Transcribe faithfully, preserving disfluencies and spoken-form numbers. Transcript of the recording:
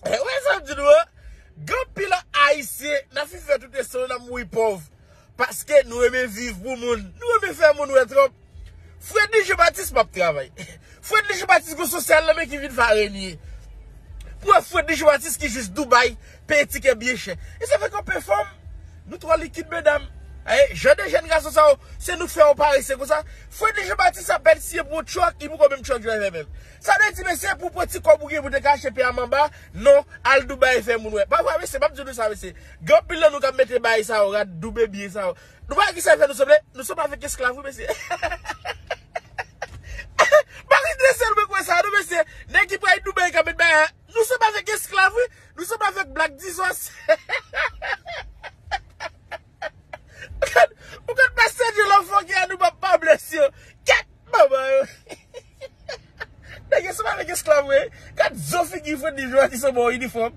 Wè sa m di nou an? Gen anpil Ayisyen, n ap fin fè tout leson, n ap mouri pòv. Paske nou renmen viv pou moun. Nou renmen fè moun wè twòp. Fredly Jean Baptiste p ap travay. Fredly Jean Baptiste gon sosyal nan men ki vin fè Arenie. Pou wè Fredly Jean Baptiste ki jis Dubai, peye tikè byen chè. E sa fè kò pè fanm. Nou twò likid, medam. Ay, jan de jèn gason sa yo, se nou k fè yo parese konsa. Fredly Jean Baptiste ap bèl siye pou yon truck, li poko menm truck driver menm. Sa vle di, mesye, pou pran ti kòb ou gen pou te ka achte pye a manba, non, al Dubai fè moun wè. Pa vre, mesye, m ap di nou sa, mesye. Gen anpil nan nou k ap mete bagay sa yo, rad doube byen sa yo. Nou pa wè kisa fè nou sanble? Nou sanble avèk esklav, wi, mesye. Pa redrese l, mwen kwè sa, non, mesye. Nèg ki pral Dubai k ap met bagay, nou sanble avèk esklav, wi. Nou sanble avèk Black Jesus. Ou konn, ou konn pastè Dye lòfò ki a nou pa pa blese yo. Kèt manman yo. Nèg yo sanble avèk esklav, wi. Gad zo figi Fredly Jean Baptiste anba yon inifòm.